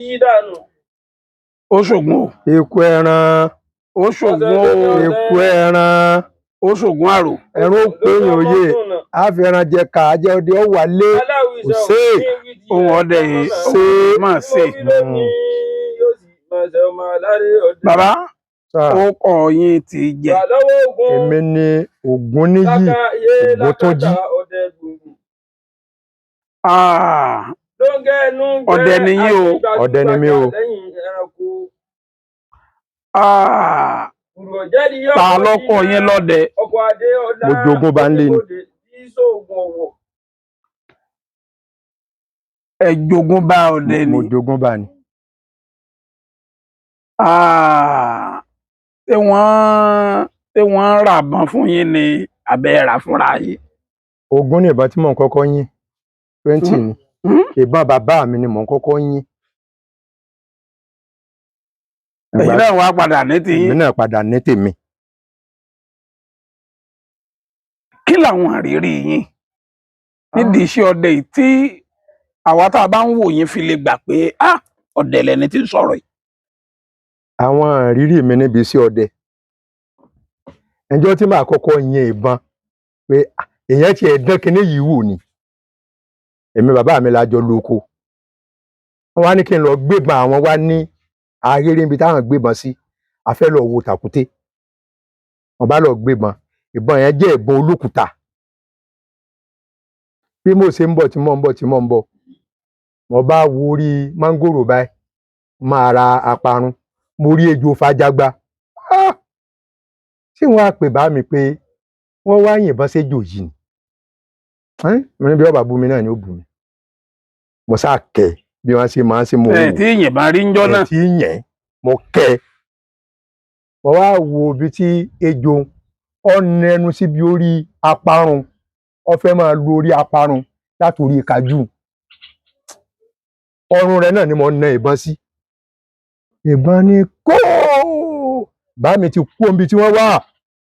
Yí dànù. Ó ṣògùn o. Eku ẹran. Ó ṣògùn o. Eku ẹran. Ó ṣògùn àrò. Ẹran ó pé èèyàn òye á fi ẹran jẹ ká jẹ ọdẹ ó wálé kò sí. Ohun ọdẹ yìí ṣe máa ṣe. Bàbá, ó kọ yín ti jẹ. Èmi ni Ògúnníyì Ògúntúnjí. Ah, ọdẹ ni yín o. Ọdẹ ni mí o. Ah, ta lọ́kọ yín lọ́dẹ? Mo jogún bá ń lé ni. Ẹ jogún bá ọdẹ ni. Mo jogún bá ni. Ah, ṣé wọ́n ń ràbọn fún yín ni àbẹ́ rà fúnra yín? Ogún ní ìbọn tí mò ń kọ́kọ́ yín, 20 ni. Ìbọn bàbá mi ni mò ń kọ́kọ́ yín. Ẹ̀yin náà wá padà ní Èmi tiyín. náà padà ní tèmi. Kí làwọn àrírí yín nídìí iṣẹ́ ọdẹ yìí tí àwa tá a bá ń wò yín fi lè gbà pé ah, ọdẹ lẹni tí ń sọ̀rọ̀ yìí? Àwọn ìrírí mi níbi iṣẹ́ ọdẹ, ẹjọ́ tí màá kọ́kọ́ yin ìbọn pé ah, èèyàn tiẹ̀ dán kinní yìí wò ni. Èmi bàbá mi la jọ lóko, wọ́n wá ní kí n lọ gbébọn àwọn wá ní ahéré níbi táwọn gbébọn sí, a fẹ́ lọ wo tàkúté. Wọ́n bá lọ gbébọn, ìbọn yẹn jẹ́ ìbọn olókùúta. Bí mo ṣe ń bọ̀ tí mò ń bọ̀ tí mò ń bọ̀, mo bá wo orí mángòrò báyìí, máa ra aparun, mo rí ejò fàjàgbà. Ah! Ṣé wọ́n á pè bá mi pé wọ́n wá yìnbọn séjò yìí ni? Mo ní bí ọba bú mi náà ni ó bú mi. Mo sá kẹ bí wọ́n ṣe máa ń ṣe mo Ẹ wò tí yìnbọn rí ń jọ́ náà. Ẹ tí yẹn mo kẹ. Mo wá wo ibi tí ejò ọ̀nà ẹnu síbi orí aparun, ó fẹ́ máa lu orí aparun láti orí kájú ọrùn rẹ̀ náà ni mo na ìbọn sí. Ìbọn ni kóò bá mi ti kú omi tí wọ́n wà,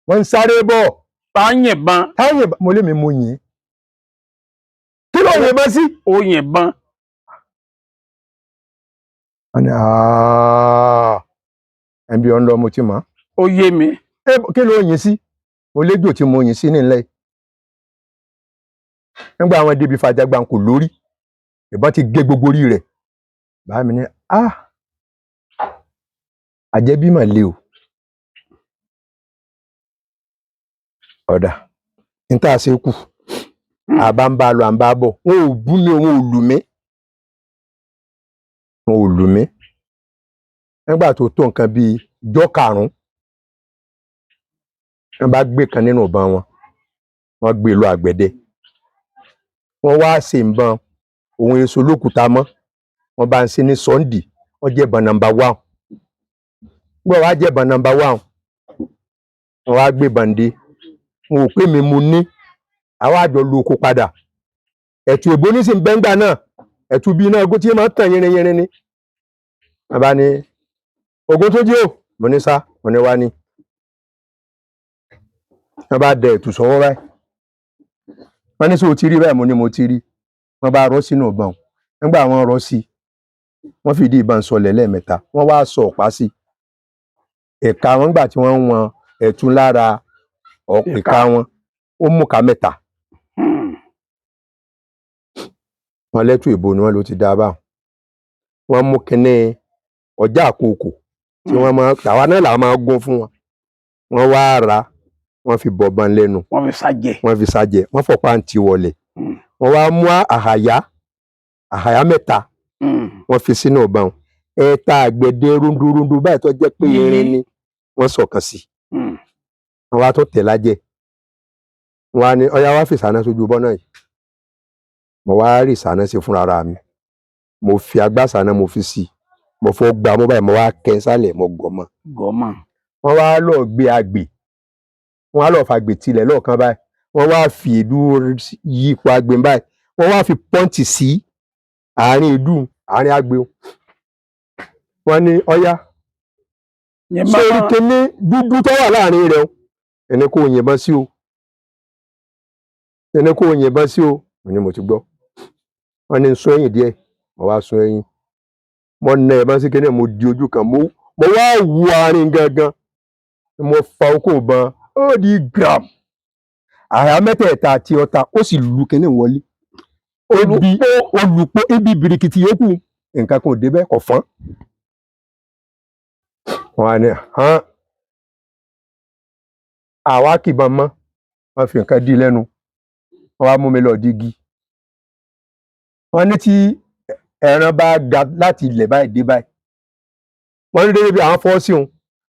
wọ́n ń sáré bọ̀. Tá yìnbọn? Táyìn mo lé mi mo yìn kí ló yìnbọn sí. Ó yìnbọn. Wọ́n ní ẹbí ọ̀n lọ mo ti mọ̀. Ó yé mi. Ẹ kí ló yìn sí? Mo léjò tí mo yìn sí nílẹ̀ yìí. Nígbà àwọn débi fàjàgbà kò lórí, ìbọn ti gé gbogbo orí rẹ̀. Bàbá mi ní ah, àjẹbí mà le o. Ọ̀dà ní tá a ṣe kù, àbá ń bá a lọ, à ń bá a bọ̀, wọn ò bú mi, wọn ò lù mí, wọn ò lù mí. Nígbà tó tó nǹkan bíi ijọ́ karùn-ún, wọ́n bá gbé kan nínú ìbọn wọn, wọ́n gbé lọ àgbẹ̀dẹ, wọ́n wá ṣe ìbọn òun èso lókùúta mọ́, wọ́n bá ń ṣe ní sọ́ndì, wọ́n jẹ́ ìbọn number one. Gbọ́ wá jẹ́ ìbọn number one, wọ́n wá gbé bàǹdé, wọn ò pè mí, mo ní àwọn àjọ lu oko padà. Ẹ̀tù èbó ní sì ń bẹ́ngbà náà, ẹ̀tù bíi iná ogún tí máa ń tàn yínrin yínrin ni. Bàbá ní ogún tó jí o, mo ní sá, mo ní wá ní. Wọ́n bá dẹ ẹ̀tù sọ́wọ́ báyìí, wọ́n ní sọ o ti rí báyìí? Mo ní mo ti rí. Wọ́n bá rọ́ sínú ìbọn. Nígbà wọ́n rọ́ sí i, wọ́n fìdí ìbọn sọlẹ̀ lẹ́ẹ̀mẹ́ta, wọ́n wá sọ ọ̀pá sí ẹ̀ka wọn. Nígbà tí wọ́n ń wọn ẹ̀tù lára ìka wọn, ó mú ká mẹ́ta. Wọ́n lẹ́tù ìbò ni wọ́n ló ti dá a báwọn. Wọ́n mú kinní ọjà àkókò tí wọ́n máa àwa náà làwọn máa gún fún wọn, wọ́n wá ra, wọ́n fi bọ̀bọ̀n lẹ́nu. Wọ́n fi ṣàjẹ́. Wọ́n fi ṣàjẹ́, wọ́n fọ̀pá ntì wọlé. Wọ́n wá mú àhàyá àhàyá mẹ́ta, wọ́n fi sínú ìbọn. Ẹ̀ta àgbẹ̀dẹ rúndúrúndú báyìí tó jẹ́ pé irin ni wọ́n sọ̀kan sí. Wọ́n wá tó tẹ̀ lájẹ̀, wọ́n á ní ọyá wá fìsáná sójú bọ́nà yìí. Mo wá rí ìsáná sí fúnra ra mi, mo fi agbásáná mo fi sí i, mo fọ́ gbà mo báyìí, mo wá kẹ́ sálẹ̀, mo gọ̀ mọ́. Gọ́mọ̀. Wọ́n wá lọ gbé agbè, wọ́n á lọ fàgbè tilẹ̀ lọ́ọ̀kan báyìí, wọ́n wá fi èédú yípo agbè báyìí, wọ́n wá fi pọ́ǹtì sí àárín èédú àárín agbè. Wọ́n ní ọyá sórí kinní dúdú tó wà láàrin rẹ̀ o, ẹni kò yìnbọn sí o, ẹni kò yìnbọn sí o. Mo ní mo ti gbọ́. Wọ́n ní sún ẹ̀yìn díẹ̀, mo wá sún ẹ̀yìn. Mo na ìbọn sí kinní, mo di ojú kan, mo wá wu àárín gangan, mo fa okó ìbọn, ó di gram, àrá mẹ́tẹ̀ẹ̀ta àti ọta, ó sì lu kinní wọlé. Ó bi olùpọ̀ ibi bìrìkìtì yòókù, nǹkan kan ò débẹ̀, kò fọ́n. Wọn á ní hàn àwa kìbọn mọ́, wọ́n fi nǹkan dí lẹ́nu, wọ́n wá mú mi lọ dígí. Wọ́n ní tí ẹran bá ga láti ilẹ̀ báyìí dé báyìí, wọ́n ní déédéé bí àwọn fọ́ sí òun.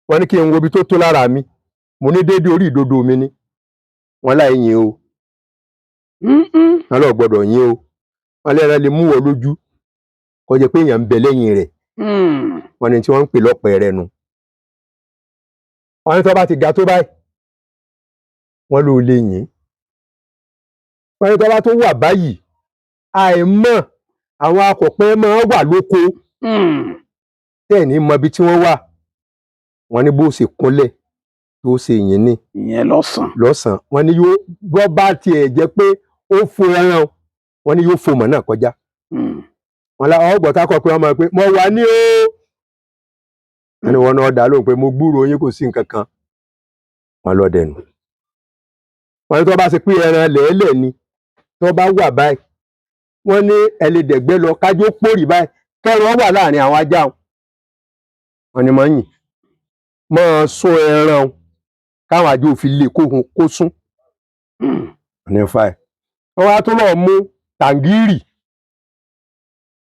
Wọ́n ní kí n wo ibi tó tó lára mi, mo ní déédéé orí ìdodo mi ni. Wọ́n láì yìn o. Wọ́n lọ gbọ́dọ̀ yìn o. Wọ́n lẹ́ran lè mú wọ lójú kó jẹ́ pé èèyàn ń bẹ lẹ́yìn rẹ̀. Wọ́n ní tí wọ́n ń pè lọ́pẹ̀ rẹ̀ nu. Wọ́n ní tó bá ti ga tó báyìí, wọ́n ló lè yìn. Wọ́n ní tó bá tó wà báyìí, àìmọ̀ àwọn akọ̀pẹ́ máa wà lóko tẹ́ẹ̀ ní mọ ibi tí wọ́n wà. Wọ́n ní bó ṣe kúnlẹ̀ tó ṣe yìn ní Ìyẹn lọ́sàn-án. lọ́sàn-án. Wọ́n ní yóò bọ́ bá tiẹ̀ jẹ́ pé ó fo ẹran, wọ́n ní yóò fo mọ̀ náà kọjá. Wọ́n lá ọgbọ̀n tá kọ pé wọ́n máa pé mo wà ní o. Wọ́n ní wọn náà dá lóhùn pé mo gbúròó yín, kò sí nǹkan kan. Wọ́n lọ dẹnu. Wọ́n ní tó bá ṣe pé ẹran lẹ́ẹ̀lẹ̀ ni, tó bá wà báyìí, wọ́n ní ẹlẹ́dẹ̀gbẹ́ lọ kájú pòrì báyìí, kẹran wà láàrin àwọn ajá wọn. Wọ́n ní máa yìn, máa sọ ẹran káwọn àjò òfin lè kó hun kó sún. Ní fáì, wọ́n wá tó lọ́ọ́ mú tàǹgìrì,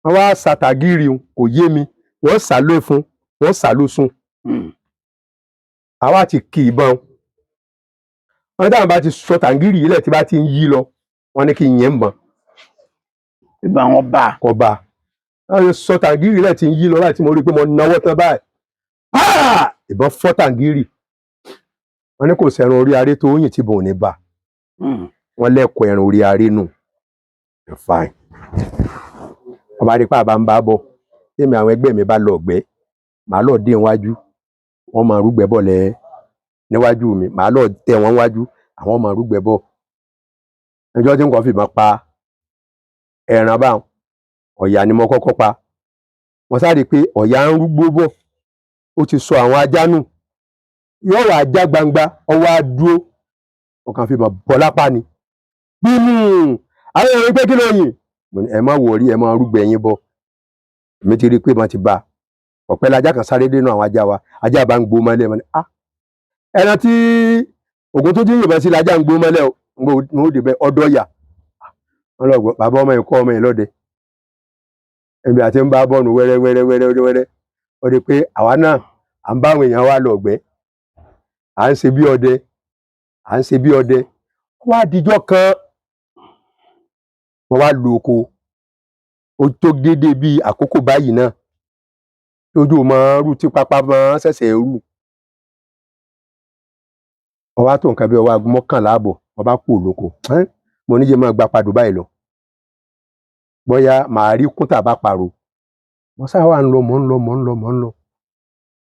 wọ́n wá sa tàǹgìrì, kò yé mi, wọ́n sà ló fún, wọ́n sà ló sùn. Àwa ti kì í ìbọn. Wọ́n dáhùn bá ti sọ tàǹgìrì yìí lẹ̀, tí bá ti ń yí lọ, wọ́n ní kí n yẹn ń bọ̀n. Ìgbà wọn bá a. Kọ bá a. Wọ́n sọ tàǹgìrì lẹ̀ tí ń yí lọ láti mo rí i pé mo náwó tán báyìí, ìbọn fọ́ tàǹgìrì. Wọ́n ní kò sẹ́ran orí aré tó yìn tí bò ní bá. Wọ́n lẹ́kọ̀ọ́ ẹran orí aré nù. Fine. Wọ́n bá rí pé àbá ń bá bọ̀, tèmi àwọn ẹgbẹ́ mi bá lọ ọ̀gbẹ́, màá lọ dé iwájú, wọ́n máa rúgbẹ́ bọ̀ lẹ́ níwájú mi, màá lọ tẹ̀ wọ́n wájú, àwọn máa rúgbẹ́ bọ̀. Ẹjọ́ tí nǹkan fìbọn pa ẹran báwọn, ọ̀yà ni mo kọ́kọ́ pa. Wọ́n sáré pé ọ̀yà ń rúgbó bọ̀, ó ti sọ àwọn ajá nù, yóò wá já gbangba, ọwọ́ á dúró, ọkàn fìbọn bọ́ lápá ni bímú. Àwọn èèyàn pé kí ló yìn, ẹ má wọrí, ẹ má rúgbẹ́ yín bọ̀. Èmi ti rí i pé wọ́n ti bá ọ̀pẹ́ lajá kan sáré dénú àwọn ajá wa, ajá bá ń gbó mọ́lẹ̀. Mọ́lẹ̀, ah, ẹran tí ògùn tó ti yìnbọn sí lajá ń gbó mọ́lẹ̀ o. Mo dé bẹ ọdọ yà wọn lọ gbọ́ bàbá ọmọ yìí kọ́ ọmọ yìí lọ́dẹ. Ẹbí àti ń bá bọ́ọ̀nù wẹ́rẹ́ wẹ́rẹ́ wẹ́rẹ́ wẹ́rẹ́, ó di pé àwa náà à ń bá àwọn èèyàn wa lọ ọ̀gbẹ́, à ń ṣe bí ọdẹ, à ń ṣe bí ọdẹ. Wá dijọ́ kan, wọ́n wá lu oko, ó tó déédéé bíi àkókò báyìí náà, tójú máa ń rú tí pápá máa ń ṣẹ̀ṣẹ̀ rú. Wọ́n wá tó nǹkan bí ọwọ́ aago 10:30, wọ́n bá kú òlóko. Mo ní jẹ́ máa gba padò báyìí lọ, bóyá màá rí kúńtà bá pàrọ̀. Mo sáà wà ń lọ, mò ń lọ, mò ń lọ, mò ń lọ.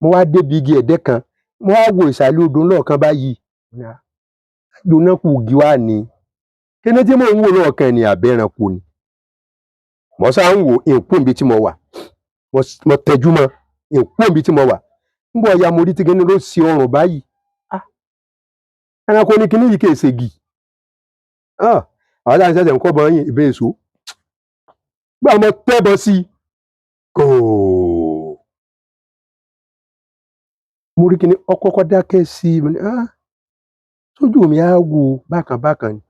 Mo wá débi igi ẹ̀dẹ́ kan, mo wá wo ìsàlẹ̀ odò lọ́ọ̀kan báyìí, jóná kù igi wá ní kíní tí mò ń wò lọ́ọ̀kan ni àbẹ́ranko ni. Mo sáà ń wò ìkú níbi tí mo wà, mo tẹjú mọ́ ìkú níbi tí mo wà. Nígbà ọ̀ya mo rí tí kíní ló ṣe ọrùn báyìí, ẹranko ní kíní yìí kì í ṣe igi. Àwọn táwọn ṣẹ̀ṣẹ̀ ń kọ́ bọ́ yín ìbọn èso gbà, mo tẹ́bọ̀ sí i kòó, mo rí kíní ọkọ́kọ́ dákẹ́ sí i. Mo ní sójú mi á wo bákan bákan ni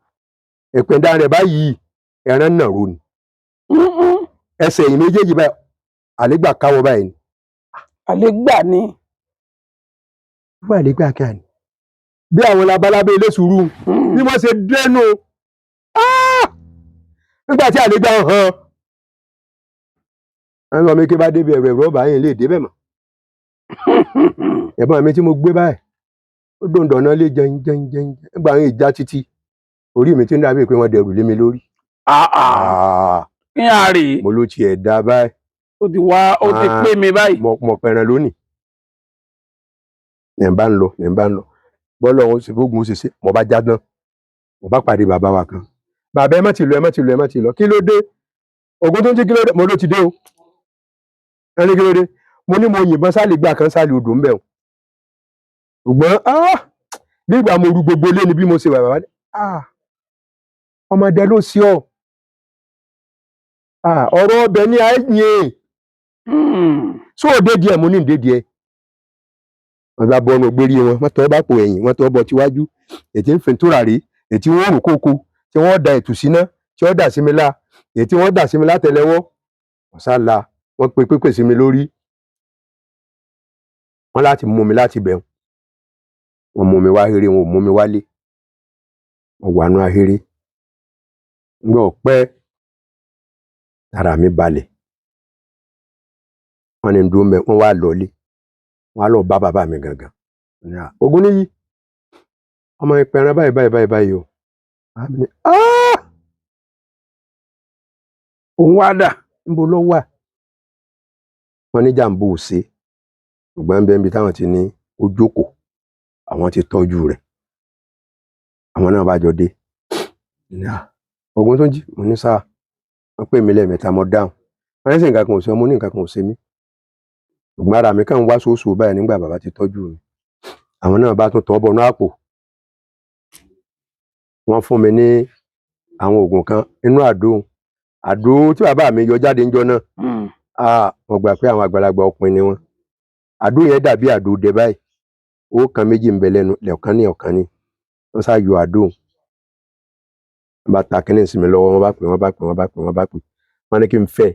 ẹ̀pẹ̀dà rẹ̀ báyìí, ẹran nàró ni ẹsẹ̀ yìí méjèèjì báyìí, àlégbà káwọ́ báyìí ni. Àlégbà ni. Wọ́n àlégbà kí ni bí àwọn labalábá eléṣùúrù bí wọ́n ṣe dẹ́nu nígbà tí àlégbà hàn án lọ mi kí bá débi ẹ̀rọ ẹ̀rọ ọba yẹn lè débẹ̀ mọ́. Ẹ̀bọ́n mi tí mo gbé báyìí, ó dòǹdọ̀nà lé jẹun jẹun jẹun nígbà yẹn ìjà títí orí mi ti ń dàbí pé wọ́n dẹrù lé mi lórí. Kí á rè é. Mo ló tiẹ̀ dá báyìí. Ó ti wá, ó ti pé mi báyìí. Mo pẹran lónìí. Ní bá ń lọ, ní bá ń lọ, bọ́lá òun ṣe fógun ṣe ṣe, mo bá já tán, mo bá pàdé bàbá wa kan. Bàbá, ẹ má ti lọ, ẹ má ti lọ, ẹ má ti lọ. Kí ló dé? Ògùn tó ń jí, kí ló dé? Mo ló ti dé o. Ẹni kí ló dé? Mo ní mo yìnbọn sálì gbà kan sálì odò ńbẹ o, ṣùgbọ́n bí ìgbà mo ru gbogbo ilé ni bí mo ṣe wà. Bàbá ní, ọmọdé ló ṣe ọ. Ọ̀rọ̀ ọbẹ̀ ni àyè sóòdé díẹ̀. Mo ní ìdé díẹ̀. Wọ́n bá bọ́ ọ́nà ògbérí wọn, wọ́n tọ́ bá pò ẹ̀yìn, wọ́n tọ́ bọ́ tíwájú, ètí ń fin túràrí, ètí wọ́n rò kókó, tí wọ́n da ètù síná, tí wọ́n dà sí mi lá, ètí wọ́n dà sí mi látẹ́lẹwọ́. Wọ́n sá la, wọ́n pe pépè sí mi lórí, wọ́n láti mú mi láti bẹ̀. Wọ́n mú mi wá ahéré, wọn ò mú mi wálé. Wọ́n wà nú ahéré ńgbọ́ pẹ́, ara mi balẹ̀. Wọ́n ní ń dúró mẹ́. Wọ́n wá lọlé, wọ́n á lọ bá bàbá mi gangan. Ní, "Ògúnníyì ọmọ ìpẹran báyìí báyìí báyìí báyìí o." Bàbá mi ní, "Ah!" Òun wá dà? Níbo ló wà? Wọ́n ní jàǹbó ò ṣe, ṣùgbọ́n bẹ́ẹ̀ níbi táwọn ti ní ó jókòó, àwọn ti tọ́jú rẹ̀. Àwọn náà bá jọ dé. Ní, "Ògún tó jí." Mo ní sáà. Wọ́n pè mí lẹ́ẹ̀mẹ́ta, mo dáhùn. Wọ́n ní sí nǹkan kan ò ṣe ọ́? Mo ní nǹkan kan ò ṣe mí, ṣùgbọ́n ara mi kàn ń wá sóòsò báyìí nígbà bàbá ti tọ́jú mi. Àwọn náà bá tún tọ́ bọnú àpò, wọ́n fún mi ní àwọn oògùn kan inú àdó àdó tí bàbá mi yọ jáde ńjọ́ náà. Mo gbà pé àwọn àgbàlagbà ọkùnrin ni wọ́n. Àdó yẹn dàbí àdó dẹ báyìí, ó kan méjì ń bẹ lẹ́nu lẹ́ọ̀kan ní ọ̀kan ní. Wọ́n sá yọ àdó, wọ́n bá ta kínní sí mi lọ́wọ́. Wọ́n bá pè, wọ́n bá pè, wọ́n bá pè, wọ́n bá pè, wọ́n ní kí n fẹ́.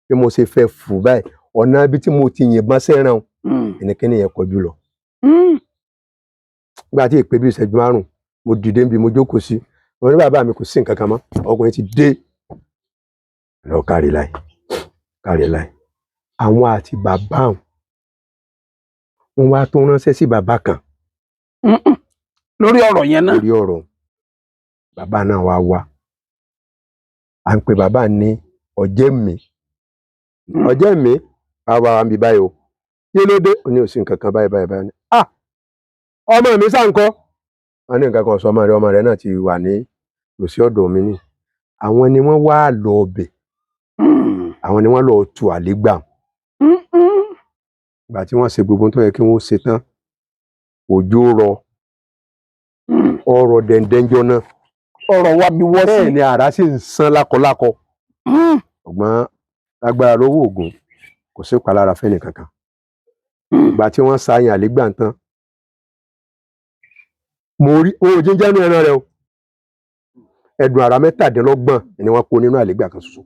Bí mo ṣe fẹ́ fù báyìí, ọ̀nà ibi tí mo ti yìnbọn sẹ́ran ẹnikẹ́ni yẹn kọjú lọ. Nígbà tí èpè bí ìṣẹ́jú 5, mo dìde níbi mo jókòó sí. Mo ní bàbá mi, kò sí nǹkan kan mọ́, ọkùnrin ti dé lọ. Kárí láì, kárí láì. Àwọn àti bàbá àwọn, wọn wá tó ránṣẹ́ sí bàbá kan. Lórí ọ̀rọ̀ yẹn náà? Lórí ọ̀rọ̀. Bàbá náà wá wá. À ń pe bàbá ní ọ̀jẹ̀ mi. Ọ̀jẹ̀ mi wá wá ń bi báyìí o, kí ló dé? Ó ní ò sí nǹkan kan báyìí báyìí báyìí. Ọmọ mi sá ń kọ́? Wọn ní nǹkan kan sọ ọmọ rẹ, ọmọ rẹ náà ti wà ní tòsí ọ̀dọ̀ mi ní. Àwọn ni wọ́n wá lọ ọbẹ̀. Àwọn ni wọ́n lọ tu àlégbà. Ìgbà tí wọ́n ṣe gbogbo ohun tó yẹ kí wọ́n ṣe tán, òjò rọ̀. Ọrọ̀ dẹ̀ndẹ̀njọ náà. Ọ̀rọ̀ wa bí wọ́n Bẹ́ẹ̀ sí. ni àrá sì ń sán lákọlákọ. Ṣùgbọ́n lágbára lọ́wọ́ Ògún, kò sí ìpalára fẹ́ni kankan. Ìgbà tí wọ́n sa yẹn àlégbà tán, mo rí owó jíjẹ́ nínú ẹran rẹ o. Ẹ̀dùn àrá 27 ni wọ́n kó nínú àlégbà kan ṣoṣo.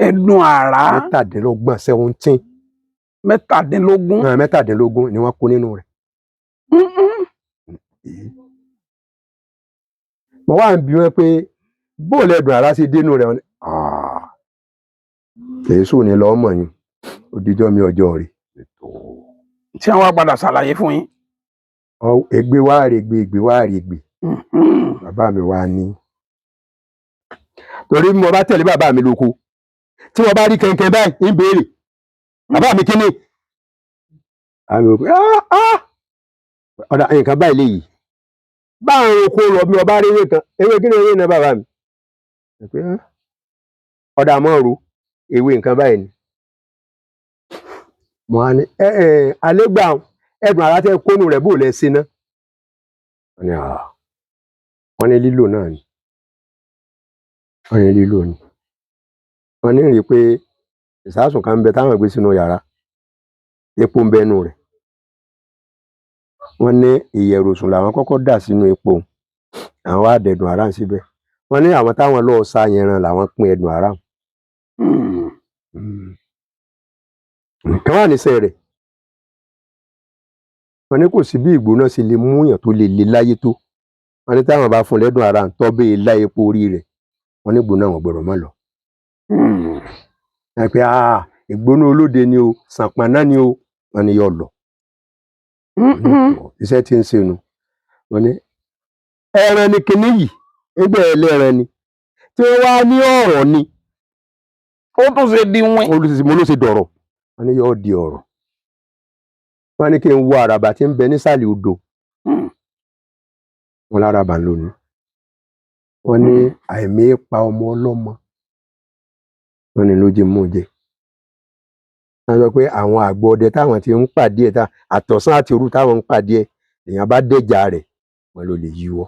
Ẹ̀dùn àrá? 27, 17. 17. 17 ni wọ́n kó nínú rẹ̀. Mo wá ń bi wọ́n pé bóòlù ẹ̀dùn àrá ṣe dénú rẹ̀. Wọ́n ní, "Kìí sùn ní lọ́mọ yín òdìjọ́ mi ọjọ́ rẹ̀." Tí àwọn padà ṣàlàyé fún yín? Ègbé wá rè gbé, ègbé wá rè gbé. Bàbá mi wá ní torí bí mo bá tẹ̀lé bàbá mi lóko, tí mo bá rí kẹ̀kẹ́ báyìí, ń béèrè bàbá mi kíní àmì òkú. Ọ̀dà nǹkan báyìí léyìí báwọn oko lọ, bí mo bá rí ewé kan, ewé kí ni ewé náà bàbá mi? Ẹ pé, "Ah, ọ̀dà mọ́ ro ewé nǹkan báyìí ni." Mo á ní ẹ ẹ àlégbà ẹ̀dùn àrà tẹ kónú rẹ̀, bò lẹ ṣe ná? Wọ́n ní, wọ́n ní lílò náà ni. Wọ́n ní lílò ni. Wọ́n ní rí i pé ìsásùn kan ń bẹ táwọn gbé sínú yàrá, epo ń bẹ nù rẹ̀. Wọ́n ní ìyẹ̀rọ̀sùn làwọn kọ́kọ́ dà sínú epo, àwọn wá dẹ̀dùn àrà síbẹ̀. Wọ́n ní àwọn táwọn lọ́ọ́ sa yẹn ran làwọn pín ẹ̀dùn àrà. Nǹkan wà níṣẹ́ rẹ̀. Wọ́n ní kò sí bí ìgbóná ṣe lè mú yàn tó lè le láyé tó. Wọ́n ní táwọn bá fún lẹ́dùn àrà tọ́ bẹ́ẹ̀ lá epo orí rẹ̀, wọ́n ní ìgbóná wọn gbọ́dọ̀ má lọ. Ẹ pé ìgbóná olóde ni o, sànpọ̀nná ni o, wọ́n ní yọ lọ. Iṣẹ́ tí ń ṣe nu. Wọ́n ní ẹran ni kinní yìí, ẹgbẹ́ ẹlẹ́ran ni tí wọ́n wá ní ọ̀rọ̀ ni. Ó tún ṣe di wín. Mo ló ṣe dọ̀rọ̀. Wọ́n ní yóò di ọ̀rọ̀. Wọ́n ní kí n wo àràbà tí ń bẹ nísàlẹ̀ odò. Wọ́n lárabà lónìí. Wọ́n ní àìmí pa ọmọ ọlọ́mọ, wọ́n ní ló jẹ́ mú jẹ. Wọ́n sọ pé àwọn àgbọ̀ ọdẹ táwọn ti ń pàdé ẹ̀, tá àtọ̀sán àti òru táwọn ń pàdé ẹ̀, èèyàn bá dẹ̀jà rẹ̀, wọ́n ló lè yíwọ́.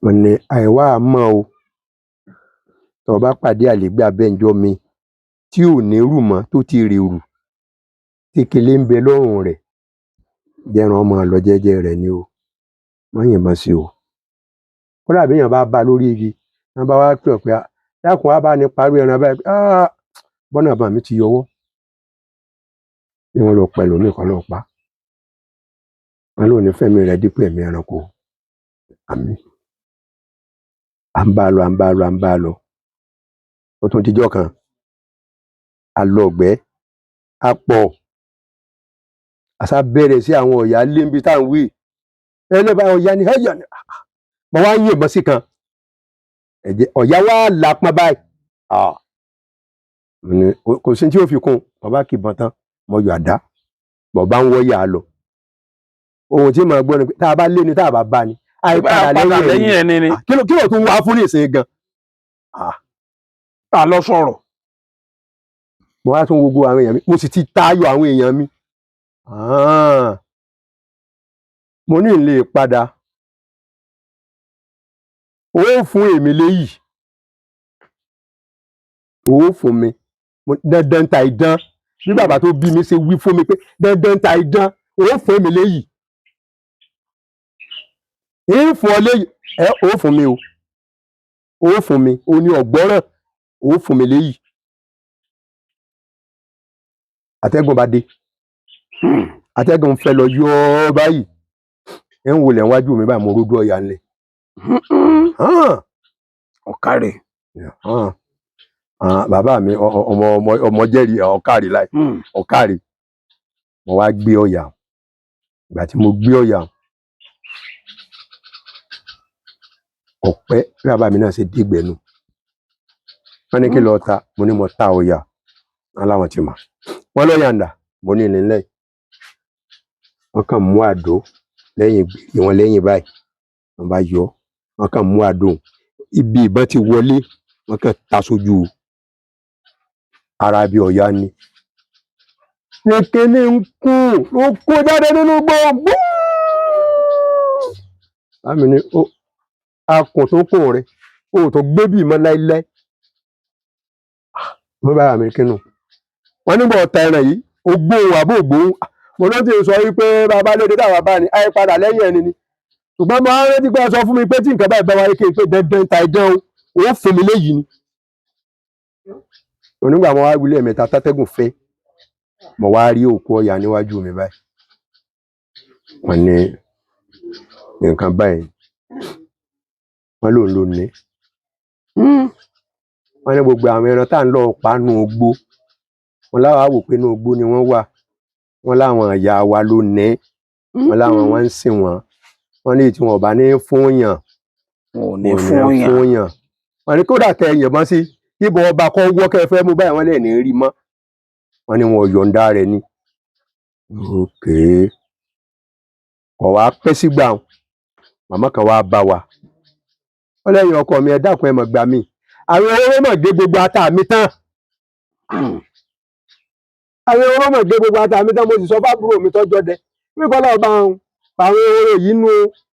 Wọ́n ní àìwá mọ́ o, tó o bá pàdé àlégbé abẹ́njọ́ mi tí ò ní rù mọ́, tó ti rèrù, tí kele ń bẹ lọ́rùn rẹ̀, jẹ́ran ọmọ lọ jẹ́jẹ́ rẹ̀ ni o, wọ́n yìnbọn sí o. Kódà bí èèyàn bá bá a lórí igi, wọ́n bá wá pè ọ́ pé, dákun wá bá ní parí ẹran báyìí, bọ́nà bá mi ti yọwọ́, bí wọ́n lọ pẹ̀lú mi kan lọ pa. Wọ́n lóun ní fẹ́mi rẹ̀ dípò ẹ̀mí ẹranko. Àmín. À ń bá a lọ, à ń bá a lọ, à ń bá a lọ. Ó tún dijọ́ kan, a lọ ọ̀gbẹ́, a pọ̀. Àṣà bẹ̀rẹ̀ sí àwọn ọ̀yà lé níbi tá à ń wí. Ẹlẹ́bàá ọ̀yà ni ẹ̀yà ni. Mo wá ń yìnbọn sí kan. Ẹ̀jẹ̀ ọ̀yà wá lápọn báyìí. Kò sí tí ó fi kún. Mo bá kìbọn tán, mo yọ àdá. Mo bá ń wọ́ yà á lọ. Ohun tí màá gbọ́ ni pé tá a bá lé ni tá a bá bá ni. Àìpadà lẹ́yìn ẹni ni. Kí ló tún wá fún ní ìsìn gan? Ta lọ sọ̀rọ̀? Mo wá tún gbogbo àwọn èèyàn mi, mo sì ti tayọ àwọn èèyàn mi. Mo ní ìlè padà. Ó fún èmi léyìí. Ó fún mi. Dandan ta idán. Bí bàbá tó bí mi ṣe wí fún mi pé dandan ta idán, ó fún èmi léyìí. Ń fún ọ léyìí, ẹ ó fún mi o. Ó fún mi, ó ní ọ̀gbọ́ràn, ó fún mi léyìí. Atẹ́gùn bá dé. Atẹ́gùn fẹ́ lọ yọ ọ́ báyìí. Ẹ ń wọlé wájú mi báyìí, mo rójú ọ̀yà ńlẹ̀. Ọ̀kàrẹ̀. Bàbá mi ọmọ ọmọ jẹ́rìí ọ̀kàrẹ̀ láì ọ̀kàrẹ̀. Mo wá gbé ọ̀yà. Ìgbà tí mo gbé ọ̀yà, ọ̀pẹ́ bí bàbá mi náà ṣe dégbẹ̀nu. Wọ́n ní kí lọ ta, mo ní mo ta ọ̀yà. Wọ́n láwọn ti mọ̀. Wọ́n lọ yàǹdà, mo ní nílẹ̀. Wọ́n kàn mú àdó lẹ́yìn gbèrè wọn lẹ́yìn báyìí. Wọ́n bá yọ, wọ́n kàn mú àdó. Ibi ìbọn ti wọlé, wọ́n kàn ta sójú ara bí ọ̀yà ni. Ní kíní ń kú, ló kó jáde nínú gbòǹgbò. Bámi ni ó akùn tó kùn rẹ̀, ó tó gbé bí mọ́ láíláí. Mo bá mi kínú. Wọ́n nígbà ọ̀tá ẹran yìí, ó gbóhùn àbó gbóhùn. Mo ló ti sọ wípé bàbá léde táwa bá ní, àyè padà lẹ́yìn ẹni ni. Ṣùgbọ́n mo á rántí pé ẹ sọ fún mi pé tí nǹkan báyìí bá wáyé kí n pé dandan ta idán o, ó fún mi léyìí ni. Onígbà mo wá wílé ẹ̀mẹ́ta tátẹ́gùn fẹ́, mo wá rí òkú ọ̀yà níwájú mi báyìí. Wọ́n ní nǹkan báyìí, wọ́n lòun ló ní. Wọ́n ní gbogbo àwọn ẹran tá à ń lọ pa nù ogbó, wọ́n láwa wò pé inú ogbó ni wọ́n wà. Wọ́n láwọn ìyá wa ló ní, wọ́n láwọn wọ́n ń sìn wọ́n. Wọ́n ní tí wọn ò bá ní fún yàn, wọn ò ní fún yàn. Wọ́n ní kódà kẹ yìnbọn sí, kíbo ọba kọ́ wọ́ kẹ fẹ́ mú báyìí, wọ́n lè ní rí mọ́. Wọ́n ní wọn ò yọ̀ǹda rẹ̀ ni. Okay. Kò wá pẹ́ sígbà wọn. Màmá kan wá bá wa. Ó lẹ́yìn ọkọ mi, ẹ dákun ẹ mọ̀ gbà mí. Àwọn ehoro mọ̀ gé gbogbo ata mi tán. Àwọn ehoro mọ̀ gé gbogbo ata mi tán, mo sì sọ fábúrò mi tọ́jọ́ dẹ. Wí kọ́ lọ́ọ́ bá wọn pa àwọn ehoro yìí nú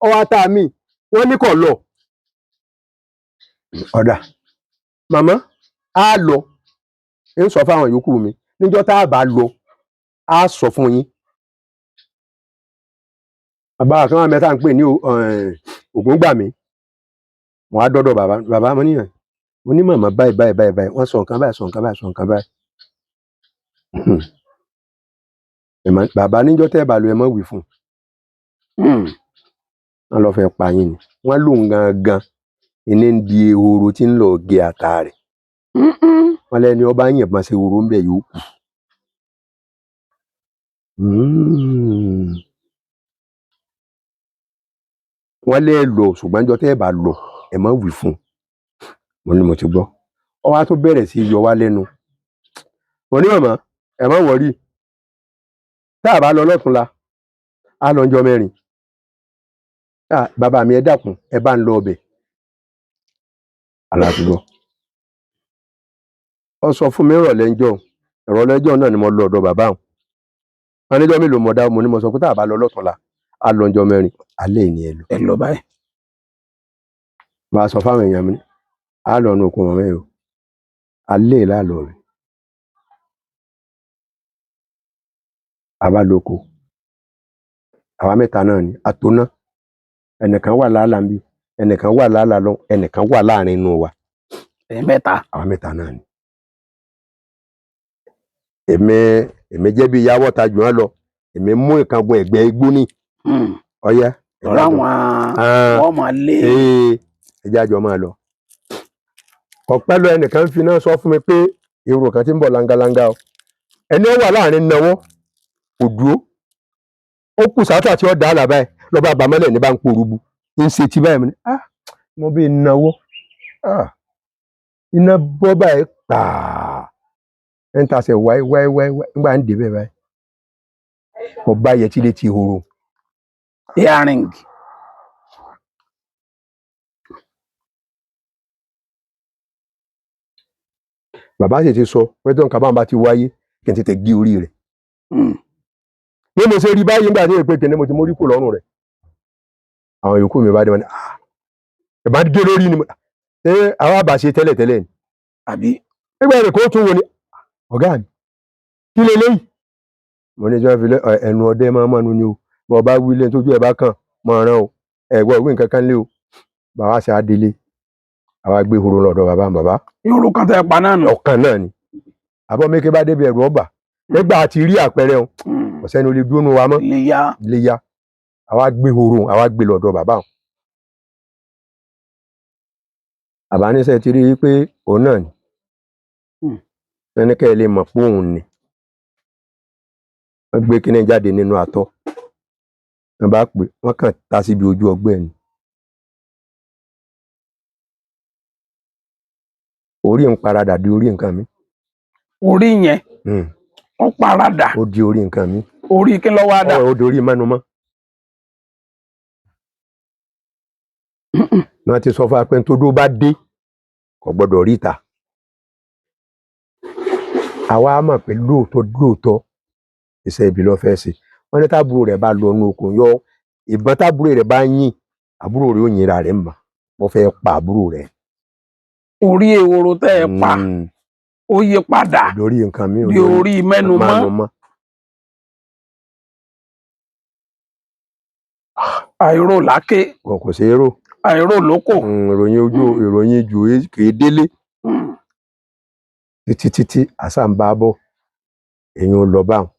ọwọ́ ata mi. Wọ́n ní kò lọ. Ọ̀dà. Màmá, á lọ. Ń sọ fáwọn yòókù mi. Níjọ́ tá a bá lọ, á sọ fún yín. Bàbá kan wà mẹ́ta ń pè ní Ògúngbàmí. Mo wá dọ́dọ̀ bàbá, bàbá mo níyàn. Mo ní màmá báyìí báyìí báyìí báyìí. Wọ́n sọ nǹkan báyìí, sọ nǹkan báyìí, sọ nǹkan báyìí. Bàbá níjọ́ tẹ́ ẹ bá lọ ẹ mọ́ wí fún un. Wọ́n lọ fẹ́ pa yín ni. Wọ́n lòun gangan ìní ń di ehoro tí ń lọ gé ata rẹ̀. Wọ́n lẹ́ni ọba yìnbọn sí ehoro ń bẹ̀ yóò kú. Wọ́n lé lọ, ṣùgbọ́n níjọ́ tẹ́ ẹ bá lọ ẹ mọ́ wí fún un. Mo ní mo ti gbọ́. Ó wá tún bẹ̀rẹ̀ sí í yọ wá lẹ́nu. Mo ní màmá ẹ má wọrí. Tá a bá lọ lọ́túnla, á lọ ńjọ́ mẹ́rin. Bàbá mi ẹ dákun, ẹ bá ń lọ ọbẹ̀. Àlàtúgbọ́. Ó sọ fún mi ìrọ̀lẹ́ ńjọ́, ìrọ̀lẹ́ ńjọ́ náà ni mo lọ ọ̀dọ̀ bàbá òun. Wọn níjọ́ mélòó mo dá, mo ní mo sọ pé tá a bá lọ lọ́tùnla, á lọ ńjọ́ mẹ́rin, alẹ́ ìní ẹ lọ. Ẹ lọ báyìí. Màá sọ fáwọn èèyàn mi, á lọ nu oko màmá yìí o, alẹ́ ìlà lọ rẹ̀. A bá lóko, àwa mẹ́ta náà ni, àtòná, ẹnìkan wà láàlà ń bí, ẹnìkan wà láàlà lọ, ẹnìkan wà láàrin inú wa. Ẹ̀yin mẹ́ta. Àwa mẹ́ta náà ni. Èmi jẹ́ bí ìyàwó ta jù wọ́n lọ, èmi mú ìkángun ẹ̀gbẹ́ igbó ní ọ̀yá. Tọ́lá àwọn wọ́n máa lé. Ẹjẹ́ àjọ máa lọ. Ọ̀pẹ́ lọ, ẹnìkan fi náà sọ fún mi pé èrò kan ti ń bọ̀ langalanga o. Ẹni ó wà láàrin náwó kò dúró. Ó kù sátà tí ó dá àlà báyìí lọ́ba àbámọ́lẹ̀ ní bá ń porubu. Ń ṣe ti báyìí mo ní, ah, mo bí náwó. Ah, iná bọ́ báyìí pàà. Ẹ̀ ń tasẹ̀ wáí wáí wáí wáí nígbà ń dé bẹ́ẹ̀ báyìí. Mo bá yẹtí létí ehoro. Earring. Bàbá sì ti sọ pé tó nǹkan báwọn bá ti wáyé kí n tètè gé orí rẹ̀. Bí mo ṣe rí báyìí nígbà tí èpè kìnìún mo ti mórí kù lọ́rùn rẹ̀. Àwọn yòókù mi bá dé wọn ni, ah, ìbá gé lórí ni mo, ṣé àwa bá ṣe tẹ́lẹ̀ tẹ́lẹ̀ ni. Àbí? Nígbà yẹn kó tún wo ni, ọ̀gá mi, kí leléyìí? Mo ní sọ fi lé ẹnu ọdẹ máa mọ́nu ni o, bọ́ ọ bá wí lé tójú ẹ bá kàn mọ́ ọ̀ràn o, ẹ gbọ́ ìwé nǹkan kan lé o. Bàbá ṣe á délé, àwa gbé ehoro lọ́dọ̀ bàbá bàbá. Ehoro kan tẹ́ ẹ pa náà nù. Ọ̀kan náà ni. Àbọ̀ méke bá débi ẹ̀rù ọba. Nígbà tí rí àpẹẹrẹ òun, ọ̀sẹ́ni olè dúró nu wa mọ́. Lè yá. Lè yá. Àwa gbé ehoro, àwa gbé lọ́dọ̀ bàbá òun. Bàbá níṣẹ́ ti rí i pé òun náà ni. Ẹni kẹ́ ẹ lè mọ̀ pé òun ni. Wọ́n gbé kíní jáde nínú àtọ̀. Wọ́n bá pè, wọ́n kàn ta síbi ojú ọgbẹ́ ni. Orí ń paradà di orí nǹkan mi. Orí yẹn ó paradà. Ó di orí nǹkan mi. Orí kí ló wá dà? Ó di orí mẹ́numọ́. Wọ́n ti sọ fún wa pé tó dó bá dé kò gbọ́dọ̀ rí ìta. Àwa mọ̀ pé lóòótọ́ lóòótọ́ iṣẹ́ ibi ló fẹ́ ṣe. Wọ́n ní táàbúrò rẹ̀ bá lọ inú oko yọ ìbọn táàbúrò rẹ̀ bá yìn àbúrò rẹ̀ ó yìnra rẹ̀ mọ̀ wọ́n fẹ́ pa àbúrò rẹ̀. Orí ehoro tẹ́ ẹ pa ó yí padà lórí nǹkan mi di orí mẹ́numọ́. Àìrò láké. Kò ṣeé rò. Àìrò lóko. Ìròyìn ojú ìròyìn jù kì í délé. Títí títí àṣà ń bá bọ̀ èèyàn lọ bá wọn.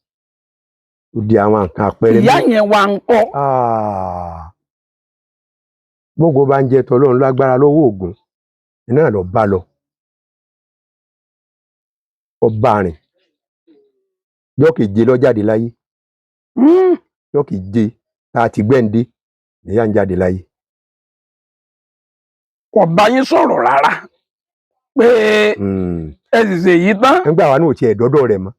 Ó di àwọn nǹkan àpẹẹrẹ. Ìyá yẹn wà ń kọ́. Gbogbo bá ń jẹ tọlọ́run lágbára lọ́wọ́ Ògún iná lọ bá lọ. Ọba rìn. Jọ́ keje ló jáde láyé. Jọ́ keje tá a ti gbẹ́ǹde níyà ń jáde láyé. Kò bá yín sọ̀rọ̀ rárá pé ẹ sì ṣe yìí tán. Nígbà wa náà ò tiẹ̀ dọ́dọ̀ rẹ̀ mọ́.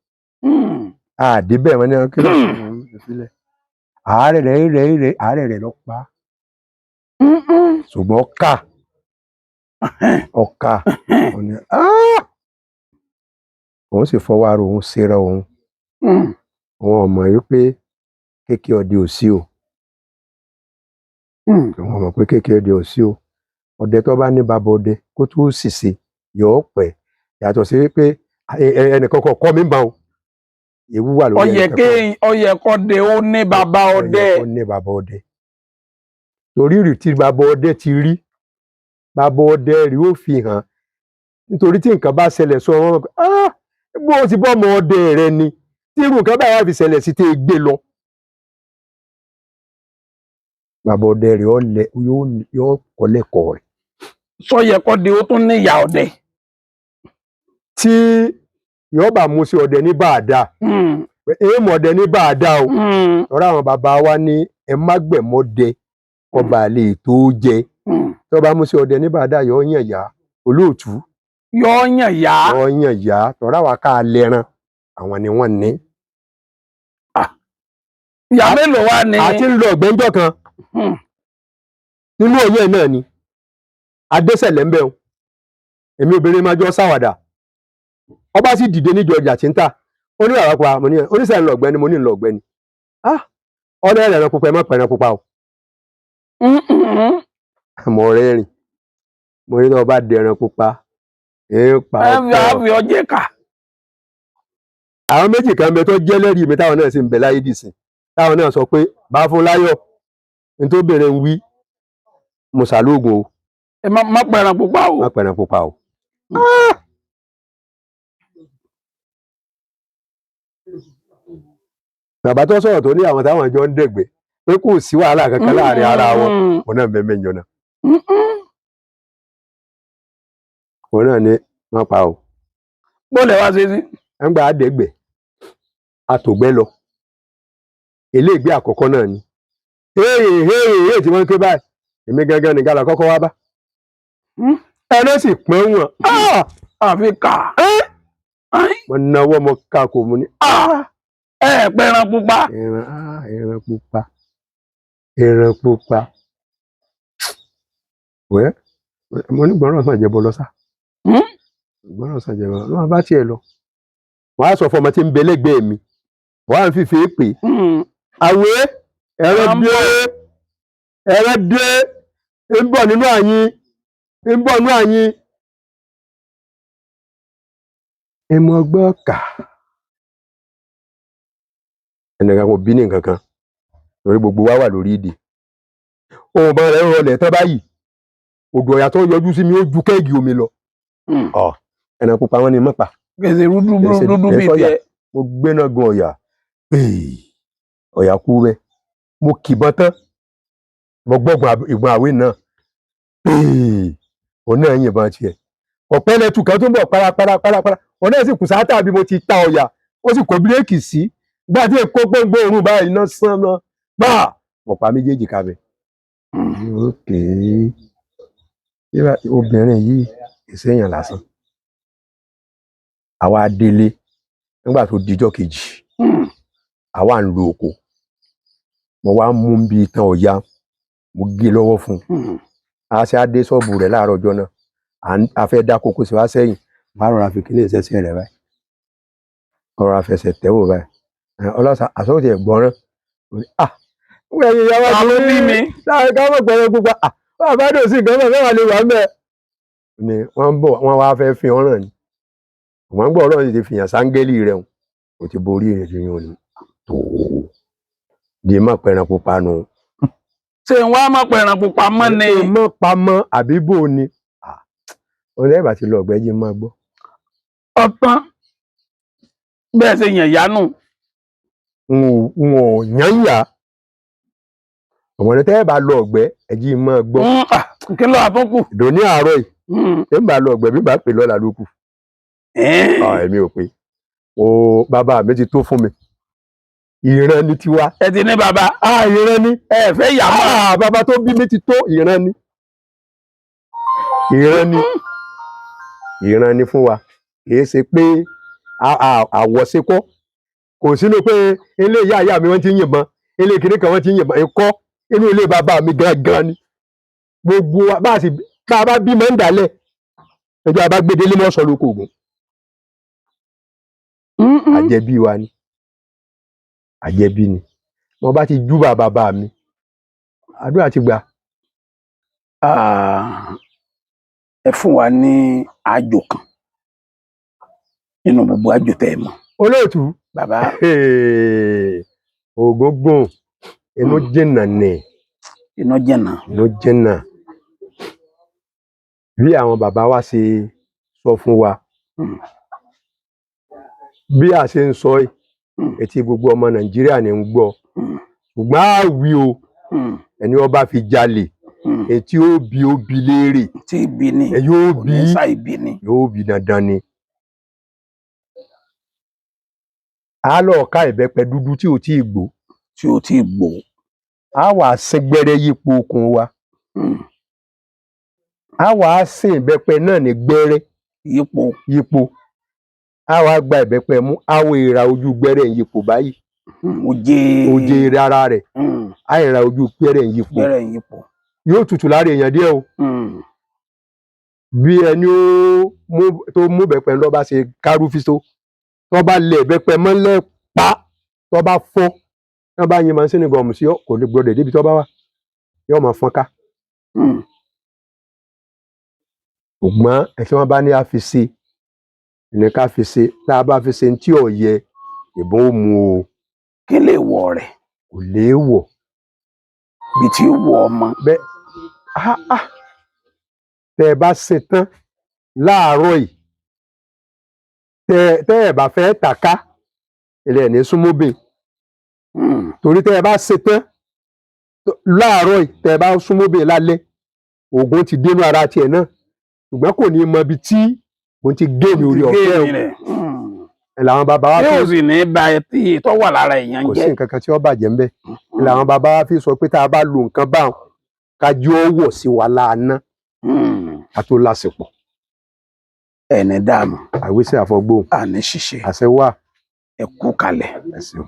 Àdé bẹ́ẹ̀ wọ́n ní kí ló ń filẹ̀. Àárẹ̀ rẹ̀ rẹ̀ rẹ̀ àárẹ̀ rẹ̀ ló pa. Ṣùgbọ́n ọkà ọkà òun sì fọwọ́ ara òun ṣera òun. Òun ò mọ̀ wípé kékeré ọdẹ ò sí o. Òun ò mọ̀ pé kékeré ọdẹ ò sí o. Ọdẹ tó bá ní bàbá ọdẹ kó tó ṣìṣe yóò pẹ́. Yàtọ̀ sí pé ẹnìkan kọ̀ kọ́ mi ń bá o. Ewu wà lórí ẹnìkan kọ́. Ó yẹ kó de ó ní bàbá ọdẹ. Ó yẹ kó ní bàbá ọdẹ. Torí rí tí bàbá ọdẹ ti rí, bàbá ọdẹ rí ó fi hàn. Nítorí tí nǹkan bá ṣẹlẹ̀ sọ wọn, bó o ti bọ́ ọmọ ọdẹ rẹ ni, tí irú nǹkan báyìí wá fi ṣẹlẹ̀ sí tẹ́ ẹ gbé lọ. Bàbá ọdẹ rẹ yóò kọ́ lẹ́kọ̀ọ́ rẹ̀. Sọ yẹ kó de ó tún ní ìyá ọdẹ. Tí yóò bá mú sí ọdẹ ní bàdà. Èèmọ̀ ọdẹ ní bàdà o. Ọ̀rọ̀ àwọn bàbá wa ní ẹ má gbẹ̀mọ́dẹ ọba lè tó jẹ. Tó bá mú sí ọdẹ ní bàdà yóò yàn yá olóòtú. Yóò yàn yá. Yóò yàn yá. Tọ́ra wa ká lẹ́ran àwọn ni wọ́n ní. Ìyá mélòó wá ní. A ti ń lọ ọ̀gbẹ́njọ́ kan. Nínú ọ̀yẹ́ náà ni. Adésẹ̀lẹ̀ ń bẹ̀ o. Èmi obìnrin máa jọ ṣàwàdà. Ọba sì dìde níjọ ọjà tí ń tà. Ó ní bàbá pa, mo ní oníṣẹ́ ń lọ ọ̀gbẹ́ni, mo ní ń lọ ọ̀gbẹ́ni. Ah, ọ̀nà ẹ̀rọ pupa, ẹ má pẹ̀rẹ̀ pupa o. Mo rẹ́rìn, mo ní tí wọ́n bá dẹran pupa ẹ pa Ẹ fi ọ̀pọ̀. Àfi ọjẹ kà. Àwọn méjì kan bẹ tó jẹ́ lẹ́rìí mi, táwọn náà sì ń bẹ láyé dìsìn, táwọn náà sọ pé bá fún láyọ̀ ní tó bèrè ń wí mo ṣàlóògùn o. Ẹ má má pẹran pupa o. Má pẹ̀rẹ̀ pupa o. Bàbá tó sọ̀rọ̀ tó ní àwọn táwọn jọ ń dẹ̀gbẹ́ pé kò sí wàhálà kankan láàrin ara wọn, òun náà bẹ́ẹ̀ mẹ́jọ náà, òun náà ní má pa o. Bó lẹ wá ṣe sí. Ẹ̀ ń gba àdẹ́gbẹ́ àtògbẹ́ lọ eléègbé àkọ́kọ́ náà ni hey hey hey tí wọ́n ń ké báyìí, èmi gangan nìkan là kọ́kọ́ wá bá. Ẹni sì pọ́n wọn. Ah! Àfi kà. Mo náwó, mo ká kò mú ní. Ẹ pẹran pupa. Ẹran, ah, ẹran pupa, ẹran pupa wẹ́. Mo ní gbọ́ràn sàn jẹ́bọ lọ sá. Gbọ́ràn sàn jẹ́bọ lọ, wọ́n bá tiẹ̀ lọ. Wọ́n á sọ fún ọmọ tí ń bẹ lẹ́gbẹ̀ẹ́ mi, wọ́n á fífi pè é. Àwẹ̀ ẹran À ń dé, ẹran dé, ń bọ̀ nínú àyín, ń bọ̀ nínú àyín. Ẹ mọ gbọ́ kà, ẹnìkan kò bí ní nǹkan kan lórí gbogbo wa wà lórí ìdè. Ohun ọmọ rẹ̀ ń rọlẹ̀ tán báyìí, odò ọ̀yà tó yọjú sí mi ó ju kẹ́ẹ̀gì omi lọ. Ẹran pupa wọn ni mọ́pa. Gbèsè rúdú dúdú bíi Kèsè ọ̀yà. tiẹ̀. Mo gbéná gun ọ̀yà. Èè, ọ̀yà kú bẹ́ẹ̀. Mo kìbọn tán, mo gbọ́gbọ́n ìbọn àwé náà. Èè, òun náà yìnbọn tiẹ̀. Ọ̀pẹ́ lẹ́tù kan tó ń bọ̀ parapara parapara, òun náà sì kù sáátà bí mo ti ta ọ̀yà, ó sì kó bíréèkì sí gbà tí èkó gbóngbó òórùn báyìí iná sán lọ gbà ọ̀pá méjèèjì kabẹ̀. Ókè, obìnrin yìí ìṣèyàn lásán. Àwa délé nígbà tó dijọ́ kejì. Àwa ń lo oko, mo wá mú bí itan ọ̀ya, mo gé lọ́wọ́ fún un. A ṣe á dé ṣọ́ọ̀bù rẹ̀ láàárọ̀ ọjọ́ náà. A fẹ́ dá kókó sí wa sẹ́yìn, bá rọra fi kíní ìṣẹ́sẹ́ rẹ̀ báyìí, ọ̀rọ̀ àfẹsẹ̀ tẹ́wò báyìí. Ọlọ́sà àsọ̀tì ẹ̀gbọ́nrán. Mo ní, ah, wọ́n ẹ̀yin ìyá wa Ta ti ló ní bí mi? Láàrin ká mọ̀ pẹ̀lú pupa, ah, wọ́n bá dò sí nǹkan mọ̀ mẹ́wàá lè wà ń bẹ̀. Ni wọ́n ń bọ̀, wọ́n wá fẹ́ fi ọ̀ràn ni. Wọ́n ń gbọ́ Ọlọ́run ti fìyàn sáńgẹ́lì rẹ̀ hùn. Kò ti borí rẹ̀ ti yún ni. Tòó. Di má pẹran pupa nù. Ṣé n wá má pẹran pupa mọ́ ni? Mọ́ pamọ́ àbí bò ni? Ah, ọ̀rẹ́ ìbá ti lọ ọ̀gbẹ́ jí máa gbọ́. Ọ̀tán bẹ́ẹ̀ ṣe yàn yánù. N ò yán yà. Ọ̀mọ̀dé tẹ́ ẹ bá lọ ọ̀gbẹ́ ẹ̀jí máa gbọ́. Kí ló àtúnkù? Ìdòní àárọ̀ yìí, tẹ́ ń bá lọ ọ̀gbẹ́ bí bá pè lọ́la ló kù. Èmi ò pé. O bàbá mi ti tó fún mi. Ìran ni tiwa. Ẹ ti ní bàbá. Ah, ìran ni. Ẹ fẹ́ yà mọ́. Ah, bàbá tó bí mi ti tó, ìran ni. Ìran ni. Ìran ni fún wa. Kìí ṣe pé àwọ̀ṣekọ́. Kò sínú pé ilé ìyá ìyá mi wọ́n ti ń yìnbọn, ilé kìnìún kan wọ́n ti ń yìnbọn, ikọ́ inú ilé bàbá mi gangan ni. Gbogbo wa bá a sì bá a bá bímọ ń dálẹ̀, ẹjọ́ a bá gbé délé mọ́ sọ lóko ògùn. Àjẹbí wa ni. Àjẹbí ni. Mo bá ti júbà bàbá mi, àdúrà ti gbà. Ah, ẹ fún wa ní àjò kan nínú gbogbo àjò tẹ́ ẹ mọ̀. Olóòtú. Bàbá. Ògúngún inú jìnnà ni. Iná jẹ̀nà. Inú jìnnà. Bí àwọn bàbá wa ṣe sọ fún wa, bí a ṣe ń sọ yìí, etí gbogbo ọmọ Nàìjíríà ní ń gbọ́. Ṣùgbọ́n a wí o, ẹni ó bá fi jalè, etí ó bi ó bi léèrè. Tí ibi ni. Ẹ yóò Kò bí ní sáì bí ni. Yóò bí dandan ni. A lọ ká ìbẹ́pẹ dúdú tí ò tí ì gbó. Tí o ti gbò. A wà sín gbẹ́rẹ́ yípo okùn wa. A wà á sín ìbẹ́pẹ náà ní gbẹ́rẹ́ Yípo. yípo. A wà gba ìbẹ́pẹ mú, a wò ìra ojú gbẹ́rẹ́ yípo báyìí. Oje. Oje ara rẹ̀, a ìra ojú gbẹ́rẹ́ yípo. Gbẹ́rẹ́ yípo. Yóò tutù lára èèyàn díẹ̀ o. Bí ẹni ó mú tó mú bẹ́pẹ lọ́ bá ṣe kárúfí tó, tó bá lẹ̀ bẹ́pẹ mọ́lẹ̀ pa, tó bá fọ́, tó bá yin mọ́sínì gọ̀mù sí ọ, kò lè gbọdọ̀ débi tó bá wà, yóò máa fọ́n ká. Ṣùgbọ́n ẹ̀ tí wọ́n bá ní a fi ṣe ní ká fi ṣe, tá a bá fi ṣe ní tí ò yẹ, ìbọn ó mu o. Kí lè wọ̀ rẹ̀? Kò léèwọ̀. Bí tí ó wọ ọmọ. Bẹ́ẹ̀, ah ah, tẹ́ ẹ bá ṣe tán láàárọ̀ yìí, tẹ́ ẹ bá fẹ́ tàka ilẹ̀ ní súnmọ́bìn. Torí tẹ́ ẹ bá ṣe tán láàárọ̀ yìí, tẹ́ ẹ bá súnmọ́bìn lálẹ́, oògùn ti dénú ara tiẹ̀ náà, ṣùgbọ́n kò ní mọ ibi tí òun ti gé ní orí ọ̀fẹ́ o. Ẹ̀ làwọn bàbá wa Yóò fi sì ní ba etí tó wà lára èèyàn kò sí jẹ́. nǹkan kan tí ó bàjẹ́ ńbẹ̀. Ẹ̀ làwọn bàbá wa fi sọ pé tá a bá lo nǹkan báwọn, kájú ó wọ̀ sí wa láàánú ká tó lásìpọ̀. Ẹni dààmú. Àwísí àfọgbóhùn. Àní ṣíṣe. Àṣẹ wà. Ẹ kú kalẹ̀. Ẹ ṣeun.